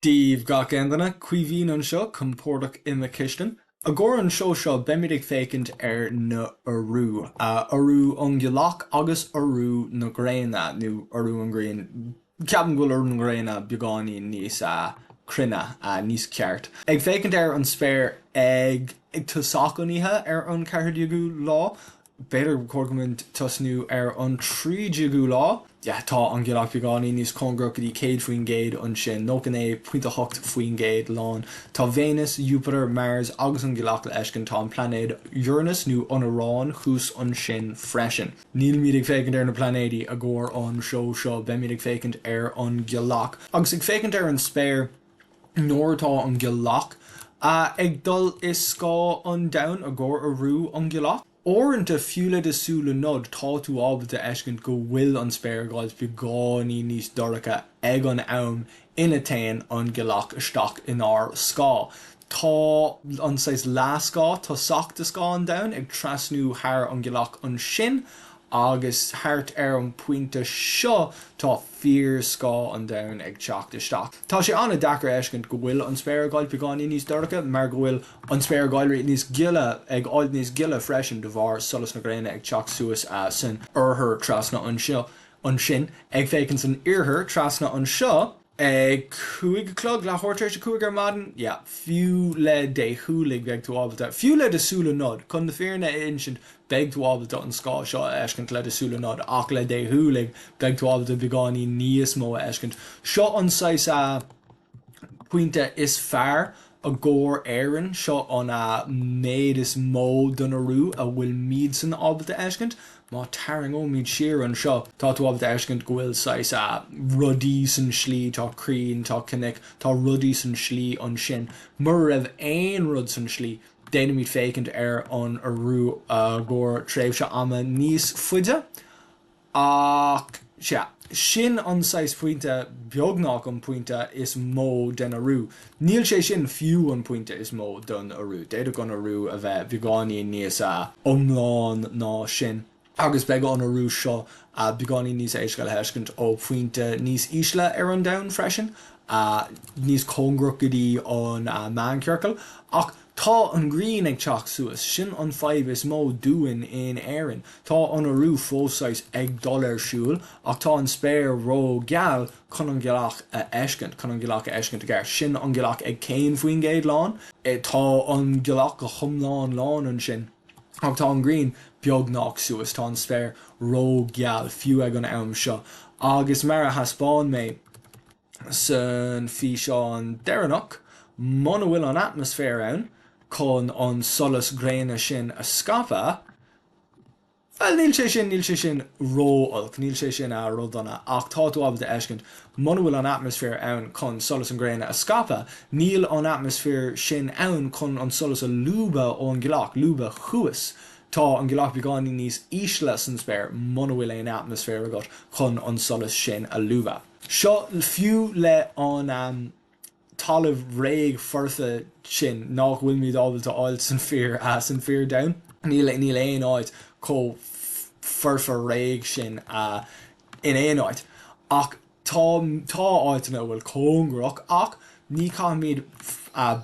Daoibh gach aon duine, Caoimhín anseo, compordach i mo chistin. I gcomhair an seó seo beimid ag féachaint ar na urú, urú an ghealach agus urú na gréine, nó urú an ghrian, ceapaim go bhfuil urú na gréine beagáinín níos cruinne, níos ceart. Ag féachaint ar an spéir ag tosach an oíche ar an 14ú lá, B'fhéidir gur chóir go mbeinn tosnú ar an 13ú lá. Yeah, tá an ghealach beagáinín níos cóngarach go dtí 100% ansin, 99.8% lán. Tá Véineas, Iúpatar, Mars agus an ghealach le fheiscint. Tá an plainéad Uranus nó an Uráin thuas ansin freisin. Nílimid ag féachaint ar na plainéidí i gcomhair an seó seo, beimid ag féachaint ar an ghealach. Agus ag féachaint ar an spéir. Nuair atá an ghealach ag dul i scáth an domhain i gcomhair urú an ghealach. Uaireanta, fiú le do súile nod, tá tú ábalta a fheiscint go bhfuil an spéir ag gabháilt beagáinín níos dorcha ag an am ina téann an ghealach isteach inár scáth. Tá an saghas leathscáth tosach de scáth an domhain ag trasnú thar an ghealach ansin agus thart ar an bpointe seo tá fíorscáth an domhain ag teacht isteach. Tá sé an-deacair a fheiscint go bhfuil an spéir ag gabháilt beagáinín níos dorcha mar go bhfuil an spéir ag éirí níos gile, ag fháilt níos gile freisin de bharr solas na gréine ag teacht suas san oirthear trasna anseo, ansin ag féachaint san iarthar trasna anseo. Ag 5 a chlog, leathuair tar éis a 5 ar maidin, yeah, fiú le déshúiligh beidh tú ábalta, fiú le do súile nod, chun na fírinne a insint, beidh tú ábalta an scáth seo a fheiscint le do súile nod, ach le déshúiligh beidh tú ábalta beagáinín níos mó a fheiscint. Seo an saghas pointe is fearr I gcomhair Éireann, seo an méid is mó den urú a bhfuilimidsan ábalta a fheiscint. Má tarraingeoimid siar anseo, tá tú ábalta a fheiscint go bhfuil saghas rudaí san slí, tá crainn, tá cnoic, tá rudaí san slí ansin. Mura raibh aon rud san slí, d'fhéadfaimid féachaint ar an urú i gcomhair tréimhse ama níos faide. Ach, sea, sin an saghas pointe, beagnach an pointe is mó den urú. Níl sé sin fiú an pointe is mó don urú. D'fhéadfadh an urú a bheith beagáinín níos iomlán ná sin. Agus beidh an urú seo beagáinín níos éasca le feiscint ó phointe níos ísle ar an domhan freisin, níos cóngarach go dtí an meánchiorcal. Ach Tá an ghrian ag teacht suas, sin an fadhb is mó dúinn in Éirinn. Tá an urú fós saghas ag dul ar siúl ach tá an spéir ró-gheal chun an ghealach a fheiscint, chun an ghealach a fheiscint i gceart. Sin an ghealach ag 100% lán. Tá an ghealach go hiomlán lán ansin ach tá an ghrian beagnach suas, tá an spéir ró-gheal fiú ag an am seo. Agus mar a thaispeáin mé, san físeán deireanach, muna bhfuil an atmaisféar ann chun an solas gréine sin a scaipeadh, bhuel, níl sé sin, níl sé sin ró-olc, níl sé sin ró-dhona, ach tá tú ábalta a fheiscint, muna bhfuil an atmaisféar ann chun solas an ghréine a scaipeadh, níl an atmaisféar sin ann chun an solas a lúbadh ón ghealach, lúbadh thuas. Tá an ghealach beagáinín níos ísle san spéir muna bhfuil aon atmaisféar agat chun an solas sin a lúbadh. Seo fiú le an talamh réidh foirfe sin nach bhfuilimid ábalta a fháil san fíor san fíor domhan. Níl níl aon áit chomh foirfe réidh sin in aon áit. Ach tá tá áiteanna a bhfuil cóngarach ach ní caithfimid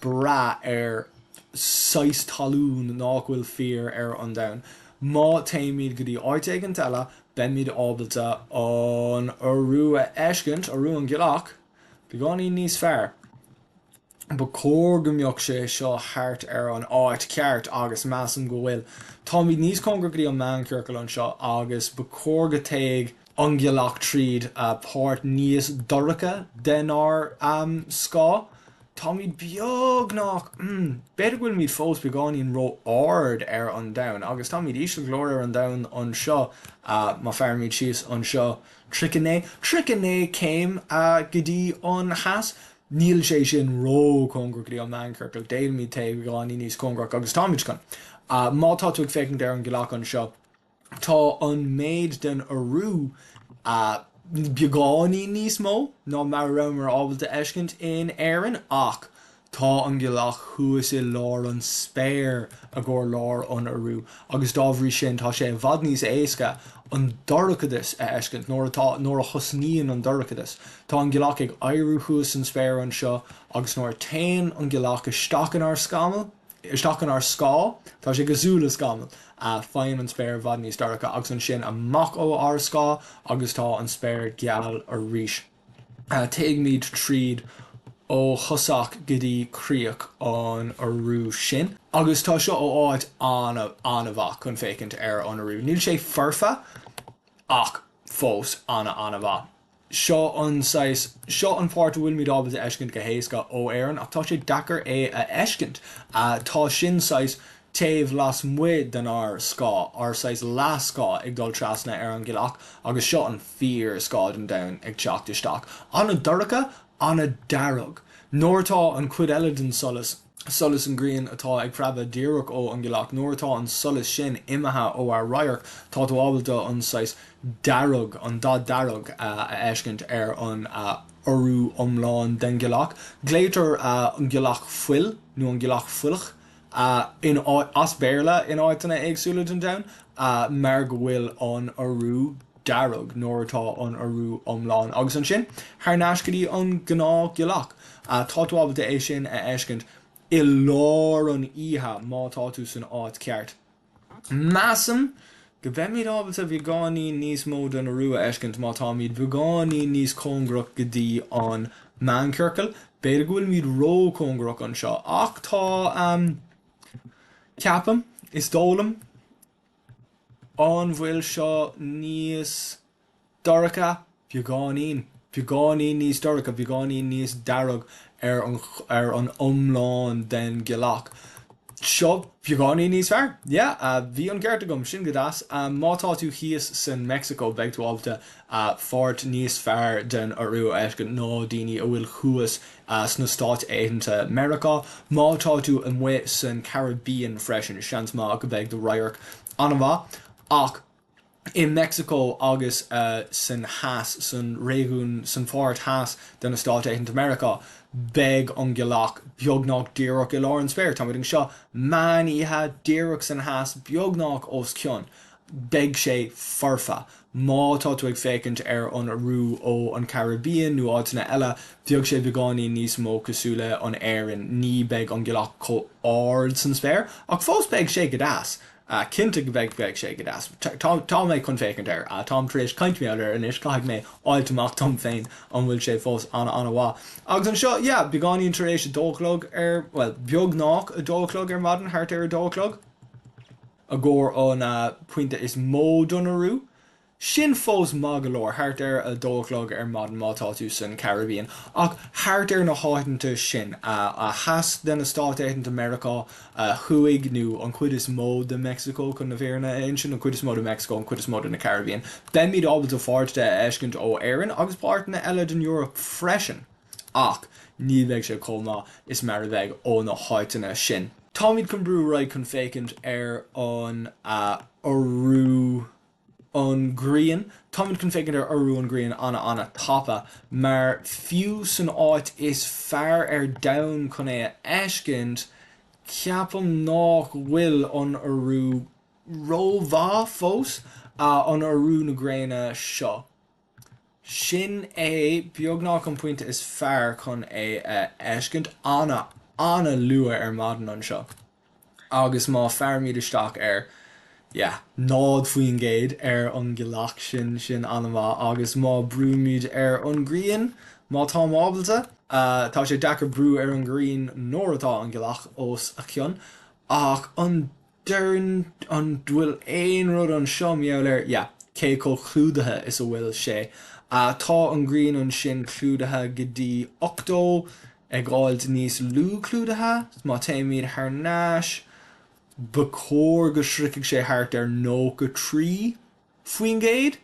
brath ar saghas talún nach bhfuil fíor ar an domhan. Má téimid go dtí áit éigint eile Beimid ábalta an urú a fheiscint, urú an ghealach, beagáinín níos fearr. Ba chóir go mbeadh sé seo thart ar an áit ceart agus measaim go bhfuil. Táimid níos cóngaraí go dtí an meánchiorcal anseo agus ba chóir go dtéadh an ghealach tríd páirt níos dorcha denár scáth. Táimid beagnach, b'fhéidir go bhfuilimid fós beagáinín ró-ard ar an domhan, agus táimid íseal go leor ar an domhan anseo, má tharraingímid síos anseo 39, 39 céim go dtí an theas, níl sé sin ró-chóngarach go dtí an meánchiorcal, d'fhéadfaimid téigh beagáinín níos cóngarach agus táimid chun. Má tá tú ag féachaint ar an ghealach anseo, Tá an méid den urú beagáinín níos mó ná mar a rabhamar ábalta a fheiscint in Éirinn ach. Tá an ghealach thuas i lár an spéir i gcomhair lár an urú agus dá bhrí sin tá sé i bhfad níos éasca an dorchadas a fheiscint nuair atá nuair a thosnaíonn an dorchadas. Tá an ghealach ag éiriú thuas san spéir anseo agus nuair a téann an ghealach isteach inár scamall, isteach inár scáth, tá sé cosúil le scamall, faigheann an spéir i bhfad níos dorcha agus ansin amach ó ár scáth agus tá an spéir geal arís. Téimid tríd ó thosach go dtí críoch an urú sin. Agus tá seo ó áit an-an-mhaith chun féachaint ar an urú. Níl sé foirfe ach fós an-an-mhaith. Seo an saghas, seo an pháirt a bhfuilimid ábalta a fheiscint go héasca ó Éirinn ach tá sé deacair é a fheiscint. Tá sin saghas taobh lasmuigh denár scáth, ár saghas leathscáth ag dul trasna ar an ghealach agus seo an fíor scáth den domhan ag teacht isteach. An-dorcha, an-dearg. Nuair atá an chuid eile den solas, solas an ghrian atá ag preabadh díreach ó an ghealach, nuair atá an solas sin imithe ó ár radharc, tá tú ábalta an saghas dearg, an dath dearg a fheiscint ar an urú iomlán den ghealach. Glaotar an ghealach fuil nó an ghealach fuilleach in as Béarla in áiteanna éagsúla den domhan mar go bhfuil an urú dearg nuair atá an urú iomlán agus ansin thar n-ais go dtí an gnáthghealach. Tá tú ábalta é sin a fheiscint i lár an oíche má tá tú san áit ceart. Measaim go mbeimid ábalta beagáinín níos mó den urú a fheiscint má táimid beagáinín níos cóngarach go dtí an meánchiorcal. B'fhéidir go bhfuilimid ró-chóngarach anseo, ach tá, ceapaim, is dóigh liom, an bhfuil seo níos dorcha, beagáinín, beagáinín níos dorcha, beagáinín níos dearg ar an, ar an iomlán den ghealach. Seo beagáinín níos fearr. Yeah, bhí an ceart agam, sin go deas. Má tá tú thíos san Meicsiceo beidh tú ábalta pháirt níos fearr den urú a fheiscint ná daoine a bhfuil thuas sna Stáit Aontaithe Meiriceá. Má tá tú amuigh san Caribbean freisin, seans maith go mbeidh do radharc an-mhaith. Ach i Meicsiceo agus san theas, san réigiún, san pháirt theas de na Stáit Aontaithe Meiriceá, beidh an ghealach beagnach díreach i lár an spéir. Táimid anseo meán oíche, díreach san theas, beagnach os cionn. Beidh sé foirfe. Má tá tú ag féachaint ar an urú ó an Caribbean nó áiteanna eile, bheadh sé beagáinín níos mó cosúil le an Éirinn. Ní beidh an ghealach chomh ard san spéir, ach fós beidh sé go deas. Cinnte go mbeidh beidh sé go deas. Tá mé chun féachaint air. Táim tar éis caint mar gheall air anois, caithfidh mé fháilt amach dom féin an bhfuil sé fós ana-ana-mhaith. Agus anseo, yeah, beagáinín tar éis 2 a chlog ar, bhuel, beagnach 2 a chlog ar maidin, thart ar 2 a chlog, i gcomhair an pointe is mó don urú. Sin fós maith go leor, thart ar 2 a chlog ar maidin má tá tú san Caribbean. Ach thart ar na háiteanta sin, theas de na Stáit Aontaithe Meiriceá, thuaidh nó an chuid is mó de Meicsiceo chun na fírinne a insint, an chuid is mó de Meicsiceo, an chuid is mó de na Caribbean, beimid ábalta pháirt de a fheiscint ó Éirinn agus páirteanna eile den Eoraip freisin. Ach ní bheidh sé chomh maith is mar a bheidh ó na háiteanna sin. Táimid chun brú ar aghaidh chun féachaint ar an urú. an ghrian. Táimid chun féachaint ar urú an ghrian ana-ana tapa, mar fiú san áit is fearr ar domhan chun é a fheiscint, ceapaim nách bhfuil an urú ró-mhaith fós, an urú na gréine seo. Sin é beagnach an pointe is fearr chun é a fheiscint, ana, ana luath ar maidin anseo. Agus má fhearaimid isteach ar, yeah, 0% ar an ghealach sin, sin an-mhaith. Agus má brúimid ar an ghrian, má táim ábalta, tá sé deacair brú ar an ghrian nuair atá an ghealach os a chionn, ach an deireann, an bhfuil aon rud anseo, mar gheall air, yeah, cé chomh clúdaithe is a bhfuil sé. Tá an ghrian ansin clúdaithe go dtí 80, ag fháilt níos lú clúdaithe. Má téimid thar n-ais, ba chóir go sroichfeadh sé thart ar 93%.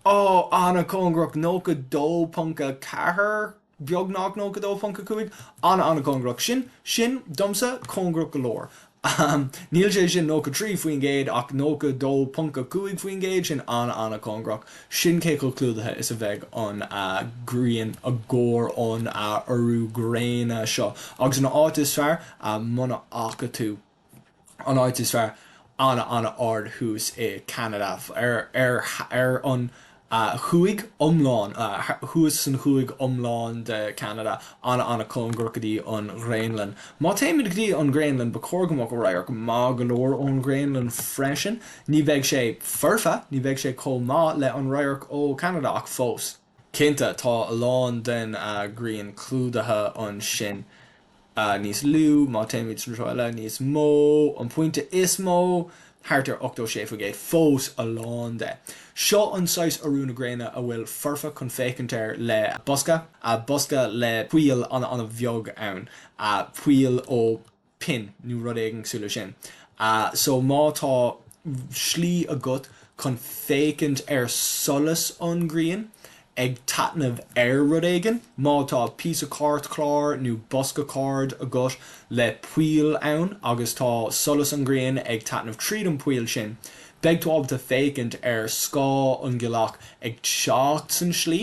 Ó, an-chóngarach, 92.4, beagnach 92.5, an-an-chóngarach. Sin, sin, domsa, cóngarach go leor. Níl sé sin 93% ach 92.5%, sin an-an-cóngarach. Sin cé chomh clúdaithe is a bheidh an ghrian i gcomhair an urú gréine seo. Agus an áit is fearr, muna fhaca tú an áit is fearr, an-an-ard thuas i Ceanada, ar ar an chúig iomlán, thuas san chúig iomlán de Cheanada, an-an-cóngarach go dtí an Ghraonlainn. Má téimid go dtí an Ghraonlainn, ba chóir go mbeadh radharc maith go leor ón Ghraonlainn freisin. Ní bheidh sé foirfe, ní bheidh sé chomh maith le an radharc ó Cheanada ach fós. Cinnte, tá a lán den ghrian clúdaithe ansin. níos lú, má téimid san treo eile, níos mó, an pointe is mó, thart ar 86%, fós a lán de. Seo an saghas urú na gréine a bhfuil foirfe chun féachaint air le bosca, bosca le poill an-an-bheag ann, poill ó pin nó rud éigin cosúil leis sin. So má tá slí agat chun féachaint ar solas an ghrian, ag taitneamh ar rud éigin. Má tá píosa cairtchláir nó bosca caird agat le poill ann agus tá solas an ghrian ag taitneamh tríd an poill sin, beidh tú ábalta féachaint ar scáth an ghealach ag teacht san slí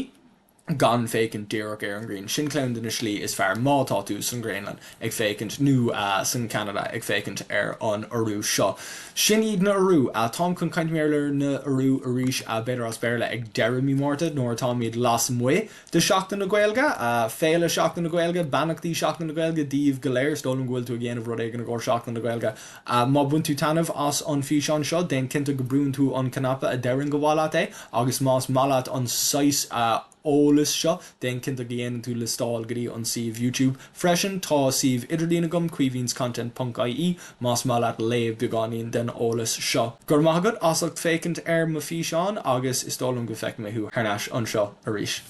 gan féachaint díreach ar an ghrian. Sin ceann de na slí is fearr má tá tú san Ghraonlainn ag féachaint nó san Ceanada ag féachaint ar an urú seo. Sin iad na urú. Táim chun caint mar gheall ar na urú arís, b'fhéidir as Béarla, ag deireadh mí Márta nuair atáimid lasmuigh de Seachtain na Gaeilge. Féile Seachtain na Gaeilge, beannachtaí Seachtain na Gaeilge daoibh go léir. Is dóigh liom go bhfuil tú ag déanamh rud éigin i gcomhair Seachtain na Gaeilge. Má bhain tú taitneamh as an físeán seo, déan cinnte go brúnn tú an cnaipe a deireann go mhaith leat é agus más maith leat an saghas eolas seo, déan cinnte go dhéanann tú liostáil go dtí an suíomh YouTube. Freisin, tá suíomh idirlín agam, caoimhinscontent ponc ie, más maith leat léamh beagáinín den eolas seo. Go raibh maith agat as ucht féachaint ar mo físeán agus is dóigh liom go bhfeicfidh mé thú thar n-ais anseo arís.